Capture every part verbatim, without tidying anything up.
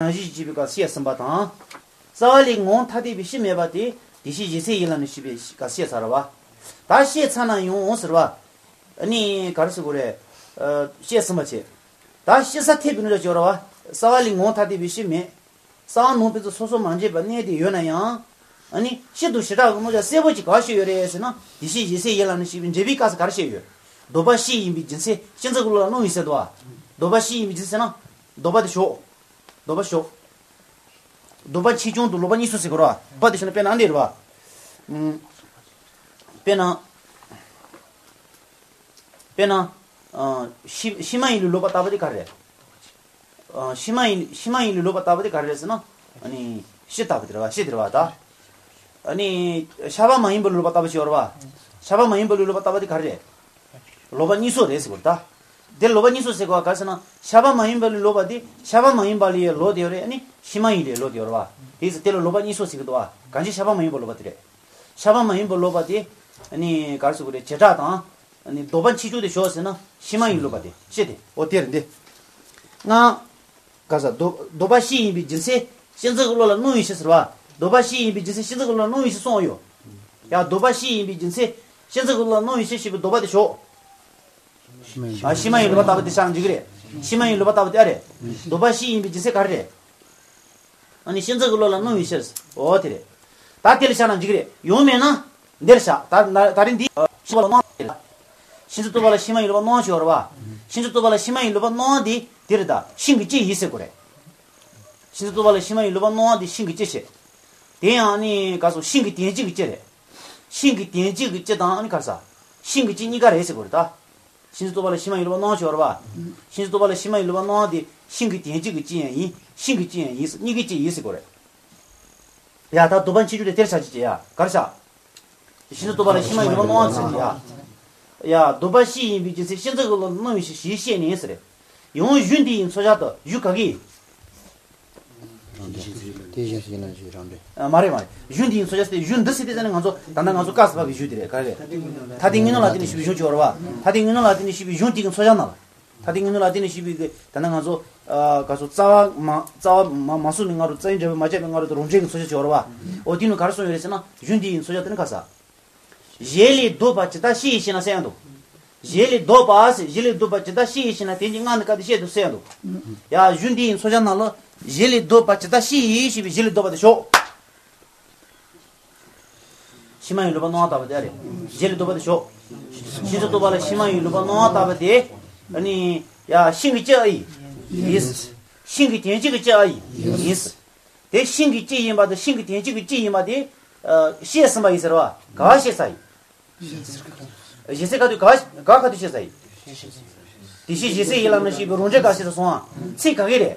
རང་བཞིན་གྱིས་བྱས་པའི་སྐབས་བཤད་ཟིན་པ་དང་། རྩ་བ་ལས་ངོ་བོ་ཐ་དད་པའི་སྤྱི་མེད་པ་དེ་དེ་བཞིན་གཞན་སེལ་ཡིད་ལ་ནི་ཞེས་པའི་སྐབས་བཤད་ཚར་བ། ད་བཤད་ཚར་ན་ཡང་འོང་ཟེར་བ། ཨ་ནི་ག་རེ་ཟེར་དགོས་རེད། ཨ། བཤད་ཟིན་པ་བྱས། ད་སྤྱི་ས་ཐད་པའི་གནོད་བྱ་སྦྱོར་བ། རྩ་བ་ལས་ངོ་བོ་ཐ་དད་པའི་སྤྱི་མེད། རྩ་བ་ནང་ཕན་ཚུན་སོ་སོར་མ་འབྱེད་པར་གནས་ཏེ་ཡོད་ན་ཡང་། ཨ་ནི་སྤྱི་དང་བྱེ་བྲག་གི་གནོད་བྱ་གསལ་པོ་ཅིག་ག་བ་ཤེས་ཡོད་རེད་ཟེར་ན། དེ་བཞིན་གཞན་སེལ་ཡིད་ལ་ནི་ཞེས་པའི་འགྲེལ་པའི་སྐབས་སུ་ག་རེ་བཤད་ཡོད། ལྡོག་པ་སྤྱི་ཡིན་པའི་རྒྱུ་མཚན་སྤྱི་མཚུངས་ཀྱི་བློ་ལ་སྣང་བའི་ཕྱིར་དུ་བ། ལྡོག་པ་སྤྱི་ཡིན་པའི་རྒྱུ་མཚན་ཟེར་ན། ལྡོག་པ་དེ་ཞོག་ལྡོག་པ་ཞོག་ལྡོག་པ་ཆེ་ཆུང་དང་ལོག་པ་གཉིས་སུ་ཟེར་དགོས་རེད་བ། ལྡོག་པ་དེ་ཞོག་ན་དཔེར་ན་འདི་རེད་བ། ཨུམ། དཔེར་ན། དཔེར་ན། ཨ། ཕྱི་ཕྱི་མ་ཡིན་ལུགས་ལོག་པ་ལྟ་བུ་དེ་ག་རེ་རེད། ཨ། ཕྱི་མ་ཡིན་ཕྱི་མ་ཡིན་ལུགས་ལོག་པ་ལྟ་བུ་དེ་ག་རེ་རེད་ཟེར་ན། ཨ་ནི་སྤྱི་ལྟ་བུ་དེ་རེད་བ། སྤྱི་དེ་རེད་བ་ད། ཨ་ནི་ཤ་བ་མ་ཡིན་པ་ལུགས་ལོག་པ་ལྟ་བུ་ཞིག་ཡོད་རེད་བ། ཤ་བ་མ་ཡིན་པ་ལུགས་ལོག་པ་ལྟ་བུ་དེ་ག་རེ་རེད། ལོག་པ་གཉིས་སུ་རེད་ཟེར་དགོས་རེད་ད། དེ་ལོག་པ་གཉིས་སུ་ཟེར་དགོས་པ་ག་རེ་ཟེར་ན། ཤ་བ་མ་ཡིན་པ་ལུགས་ལོག་པ་དེ་ཤ་བ་མ་ཡིན་པ་ལུགས་ཡི་ལོག་དེ་ཡོད་རེད། ཨ་ནི་ཕྱི་མ་ཡིན་ལུགས་ལོག་དེ་ཡོད་རེད་བ། དེ་ཟེར་དེ་ལ་ལོག་པ་གཉིས་སུ་ཟེར་གི་འདུག་བ། གང་ཅི་ཤ་བ་མ་ཡིན་པ་ལོག་པ་དེ་རེད། ཤ་བ་མ་ཡིན་པ་ལོག་པ་དེ། ཨ་ནི་ག་རེ་ཟེར་དགོས་རེད། བྱེ་བྲག་དང་། ཨ་ནི་ལྡོག་པ་ཆེ་ཆུང་དེ་ཞོག་ཟེར་ན་ཕྱི་མ་ཡིན་ལུགས་པ་དེ་སྤྱི་དེ་འོ་དེ་རེད་འདི། ལྔ། ག་ས་ལྡོག་ལྡོག་པ་སྤྱི་ཡིན་པའི་རྒྱུ་མཚན་སྤྱི་མཚུངས་ཀྱི་བློ་ལ་སྣང་བའི་ཕྱིར་ཟེར་བ། ལྡོག་པ་སྤྱི་ཡིན་པའི་རྒྱུ་མཚན་སྤྱི་མཚུངས་ཀྱི་བློ་ལ་སྣང་བའི་ཕྱིར་གསུངས་ཡོད། ཡང་ལྡོག་པ་སྤྱི་ཡིན་པའི་རྒྱུ་མཚན་སྤྱི་མཚུངས་ཀྱི་བློ་ལ་སྣང་བའི་ཕྱིར་ཞེས་པའི་ལྡོག་པ་དེ་ཞོག་ཕྱི་མ་ཡིན་ལུགས་པ་ལྟ་བུ་དེ་ཆགས་འཇུག་གི་རེད། ཕྱི་མ་ཡིན་ལུགས་པ་ལྟ་བུ་དེ་ཨ་རེད། ལྡོག་པ་སྤྱི་ཡིན་པའི་རྒྱུ་མཚན་ག་རེ་རེད། ཨ་ནི་སྤྱི་མཚུངས་ཀྱི་བློ་ལ་སྣང་བའི་ཕྱིར། འོ་དེ་རེད། ད་དེ་ལ་བཞག་ན་འགྲིག་གི་རེད། ཡང་མེད་ན། འདིར་བཞག་ད་ད་རིང་འདི་ཕྱི་མ་ལ་སྣང་དེ་རེད། ཕྱི་མཚུངས་རྟོག་པ་ལ་ཕྱི་མ་ཡིན་ལུགས་པ་སྣང་ཞིག་ཡོད་རེད་བ། ཕྱི་མཚུངས་རྟོག་པ་ལ་ཕྱི་མ་ཡིན་ལུགས་པ་སྣང་དེ་དེ་རེད་ད། ཤིང་གི་སྤྱི་ཡིན་ཟེར་དགོས་རེད། ཕྱི་མཚུངས་རྟོག་པ་ལ་ཕྱི་མ་ཡིན་ལུགས་པ་སྣང་དེ་ཤིང་གི་སྤྱི་བྱེད། དེ་ཡང་ནི་ག་སོ་ཤིང་གི་དོན་སྤྱི་གི་སྤྱི་རེད། ཤིང་གི་དོན་སྤྱི་གི་སྤྱི་དང་ནི་ག་ས། ཤིང་གི་སྤྱི་གཉིས་ཀ་རེད་ཟེར་དགོས་རེད་ད། ཕྱི་མཚུངས་རྟོག་པ་ལ་ཕྱི་མ་ཡིན་ལུགས་པ་སྣང་ཞིག་ཡོད་རེད་བ། ཕྱི་མཚུངས་རྟོག་པ་ལ་ཕྱི་མ་ཡིན་ལུགས་པ་སྣང་དེ་ཤིང་གི་དོན་སྤྱི་གི་སྤྱི་ཡང་ཡིན། ཤིང་གི་སྤྱི་ཡང་ཡིན། གཉིས་ཀའི་སྤྱི་ཡིན་ཟེར་དགོས་རེད། ཡ་ད་ལྡོག་པ་ཆེ་ཆུང་དེ་དེར་བཞག་ཅིག་ཡ་གར་བཞག་ཕྱི་མཚུངས་རྟོག་པ་ལ་ཕྱི་མ་ཡིན་ལུགས་པ་སྣང་ཟེར་ཡ། ཡ་ལྡོག་པ་སྤྱི་ཡིན་པའི་རྒྱུ་མཚན་སྤྱི་མཚུངས་ཀྱི་བློ་ལ་སྣང་བའི་ཕྱིར་ཞེས་བཤད་ནས་ཟེར། ཡང་གཞུ་འདི་ཡི་མཚོན་བྱ་དུ་གཞུ་ག་གི། དེ་བཞིན་ཞིག་ཡིན་ན་ཞིག་རང་འདྲེ། མ་རེད་མ་རེད། གཞུ་འདི་ཡི་མཚོན་བྱ་ཟེར་གཞུ་འདི་ཟེར་དེ་ཟེར་ནས་ང་ཚོ་ད་ལྟ་ང་ཚོ་བཀའ་སྩལ་པ་གི་གཞུ་དེ་རེད་ག་རེ། ཐ་དད་དངོས་སྣང་ལ་བརྟེན་ནས་ཞུས་པའི་གཞུང་ཅིག་ཡོད་རེད་བ། ཐ་དད་དངོས་སྣང་ལ་བརྟེན་ནས་ཞུས་པའི་གཞུང་དེ་གི་མཚོན་བྱ་ན་ལ། ད་ལྟའི་ངོས་ནས་ལ་དེ་ནས་ཞུས་པའི་གི་ད་ལྟ་ང་ཚོ་ཨ་ག་ཚོད་རྩ་བ་མ་རྩ་བ་མ་མ་གསུངས་པའི་སྔ་རོལ་རྩ་བའི་འབྲས་བུ་མ་བཅད་པའི་སྔ་རོལ་དུ་རང་འབྲས་ཀྱི་མཚོན་བྱ་ཅིག་ཡོད་རེད་བ། འོ་དེ་ནི་ག་རེ་གསུངས་ཡོད་རེད་ཟེར་ན་གཞུང་འདི་ཡི་མཚོན་བྱ་དེ་ནི་ག་ས། གཞན་ལས་ལྡོག་པ་ཇི་ལྟར་སྤྱི་ཡིན་ཞེ་ན་ཟེར་ཡང་འདུག་གཞན་ལས་ལྡོག་པ་ཟེར་གཞན་ལས་ལྡོག་པ་ཇི་ལྟར་སྤྱི་ཡིན་ཞེ་ན་དེ་གཉིས་སྔ་ནས་ག་དེ་བཤད་འདུག་ཟེར་ཡང་འདུག་ཡ་གཞུང་འདི་ཡི་མཚོན་བྱ་ནང་ལ་གཞན་ལས་ལྡོག་པ་ཇི་ལྟར་སྤྱི་ཡིན་ཞེས་པའི་གཞན་ལས་ལྡོག་པ་དེ་ཞོག་ཕྱི་མ་ཡིན་ལུགས་པ་སྣང་བ་ལྟ་བུ་དེ་ཨ་རེད། གཞན་ལས་ལྡོག་པ་དེ་ཞོག་ཕྱི་མཚུངས་རྟོག་པ་ལ་ཕྱི་མ་ཡིན་ལུགས་པ་སྣང་བ་ལྟ་བུ་དེ། ཨ་ནི། ཡ་ཤིང་གི་སྤྱི་ཨ་ཡིན། ཡིན། ཤིང་གི་དོན་སྤྱི་གི་སྤྱི་ཨ་ཡིན། ཡིན། དེ་ཤིང་གི་སྤྱི་ཡིན་པ་དང་ཤིང་གི་དོན་སྤྱི་གི་སྤྱི་ཡིན་པ་དེ། ཨ། བཤད་ཟིན་པ་ཡིན་ཟེར་བ། ག་བ་བཤད་ས་ཡིན། གཞན་སེལ་ག་དུས་ག་ག་ག་དུས་བཤད་ས་ཡིན། དེ་བཞིན་གཞན་སེལ་ཡིད་ལ་ནི་ཞེས་པའི་རང་འགྲེལ་ག་བཤད་ས་སོང་ཨ། ཚིག་ག་གི་རེད།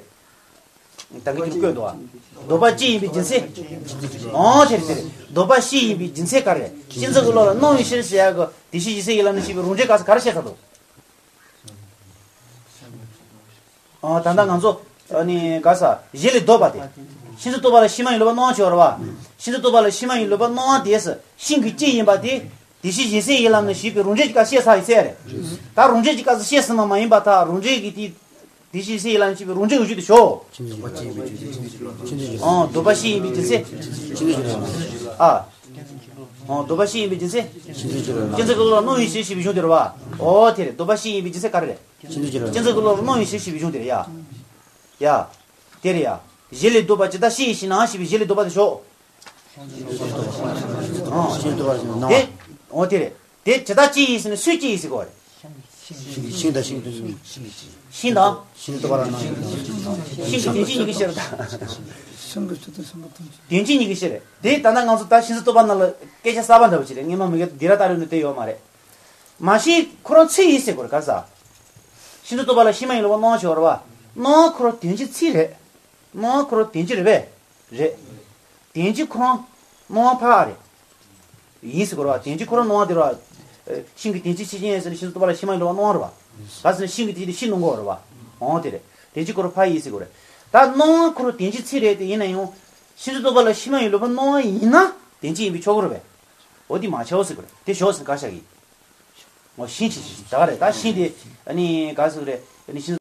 ད་གིན་ཅིག་བཀོད་འདུག་ཨ། ལྡོག་པ་སྤྱི་ཡིན་པའི་རྒྱུ་མཚན། ཨང་། དེ་རེད་དེ་རེད། ལྡོག་པ་སྤྱི་ཡིན་པའི་རྒྱུ་མཚན་ག་རེ། སྤྱི་མཚུངས་ཀྱི་བློ་ལ་སྣང་བའི་ཕྱིར་ཟེར་ཡག་གི་དེ་བཞིན་གཞན་སེལ་ཡིད་ལ་ནི་ཞེས་པའི་རང་འགྲེལ་ག་ས་ག་རེ་བཤད་ཚར་འདུག་ཨ། ད་ལྟ་ང་ཚོ་ཨ་ནི་ག་ས་གཞན་ལས་ལྡོག་པ་དེ། ཕྱི་མཚུངས་རྟོག་པ་ལ་ཕྱི་མ་ཡིན་ལུགས་པ་སྣང་བ་ཅིག་ཡོད་རེད་བ། ཕྱི་མཚུངས་རྟོག་པ་ལ་ཕྱི་མ་ཡིན་ལུགས་པ་སྣང་བ་དེ་ཤིང་གི་སྤྱི་ཡིན་པ་དེ། དེ་བཞིན་གཞན་སེལ་ཡིད་ལ་ནི་ཞེས་པའི་རང་འགྲེལ་གྱི་སྐབས་བཤད་ཚར་ཡིན་ཟེར་རེད། ད་རང་འགྲེལ་གྱི་སྐབས་སུ་བཤད་ཟིན་པ་མ་ཡིན་པར་ཐལ། རང་འགྲེལ་གྱི་དེ། དེ་བཞིན་གཞན་སེལ་ཡིད་ལ་ནི་ཞེས་པའི་རང་འགྲེལ་གྱི་གཞུང་དེ་ཞོག་ཨང་། ལྡོག་པ་སྤྱི་ཡིན་པའི་རྒྱུ་མཚན། ཨ། ཨང་། ལྡོག་པ་སྤྱི་ཡིན་པའི་རྒྱུ་མཚན། སྤྱི་མཚུངས་ཀྱི་བློ་ལ་སྣང་བའི་ཕྱིར་ཞེས་པའི་གཞུང་དེ་རེད་བ། ཨོ་དེ་རེད། ལྡོག་པ་སྤྱི་ཡིན་པའི་རྒྱུ་མཚན་ག་རེ་རེད། སྤྱི་མཚུངས་ཀྱི་བློ་ལ་སྣང་བའི་ཕྱིར་ཞེས་པའི་གཞུང་དེ་རེད་ཡ། ཡ། དེ་རེད་ཡ། གཞན་ལས་ལྡོག་པ་ཇི་ལྟར་སྤྱི་ཡིན་ཞེ་ན་ཞེས་པའི་གཞན་ལས་ལྡོག་པ་དེ་ཞོག་ཨང་། དེ། ཨོ་དེ་རེད། དེ་ཇི་ལྟར་སྤྱི་ཡིན་ཟེར་ན་སུའི་སྤྱི་ཡིན་ཟེར་གོ་རེད། ཤིང་དང་ཤིང་དང་། ཤིང་དང་། ཤིང་དང་། ཤིང་གི་དོན་སྤྱི་གཉིས་ཀྱི་ཕྱིར་དང་། ཤིང་གི་ཆོས་དང་ཤིང་དང་དོན་སྤྱི། དོན་སྤྱི་གཉིས་ཀྱི་ཕྱིར། དེ་ད་ལྟ་ང་ཚོ་ད་ཕྱི་མཚུངས་རྟོག་པ་ནང་ལ་སྐད་ཆ་གསར་པ་འདྲ་པོ་ཅིག་རེད། སྔོན་མ་མི་ག་དེ་ར་ད་རེ་ནི་དེ་ཡོད་མ་རེད། མ་གཞི་ཁོ་རང་ཚིག་ཡིན་ཟེར་དགོས་རེད་ག་ས། ཕྱི་མཚུངས་རྟོག་པ་ལ་ཕྱི་མ་ཡིན་ལུགས་པ་སྣང་བ་ཅིག་ཡོད་རེད་བ། སྣང་བ་ཁོ་རང་དོན་སྤྱི་ཚིག་རེད། སྣང་བ་ཁོ་རང་དོན་སྤྱི་རེད་པས། རེད། དོན་སྤྱི་ཁོ་རང་སྣང་བ་ཕར་རེད། ཡིན་ཟེར་དགོས་རེད་བ། དོན་སྤྱི་ཁོ་རང་སྣང་བ་དེ་རེད་བ། ཤིང་གི་དོན་སྤྱི་ཕྱི་རྐྱེན་ཡིན་ཟེར་ན་ཕྱི་མཚུངས་རྟོག་པ་ལ་ཕྱི་མ་ཡིན་ལུགས་པ་སྣང་བ་རེད་བ། ག་ཟེར་ན་ཤིང་གི་དོན་སྤྱི་དེ་ཤིང་སྣང་གི་ཡོད་རེད་བ། འོང་དེ་རེད། དོན་སྤྱི་ཁོ་རང་ཕར་ཡིན་ཟེར་དགོས་རེད། ད་སྣང་བ་ཁོ་རང་དོན་སྤྱི་ཚིག་རེད་དེ་ཡིན་ན་ཡང་། ཕྱི་མཚུངས་རྟོག་པ་ལ་ཕྱི་མ་ཡིན་ལུགས་པ་སྣང་བ་ཡིན་ན་དོན་སྤྱི་ཡིན་པས་ཆོག་གི་རེད་པས། འོ་དེ་མ་ཆོག་ཟེར་དགོས་རེད། དེ་ཞོག་ཟེར་ན་ག་བཞག་གི། འོ་ཤིང་ཆེ་ཆེ་ད་ག་རེད། ད་ཤིང་དེ་ཨ་ནི་ག་ཟེར་དགོས་རེད། ཨ་ནི་ཤིང་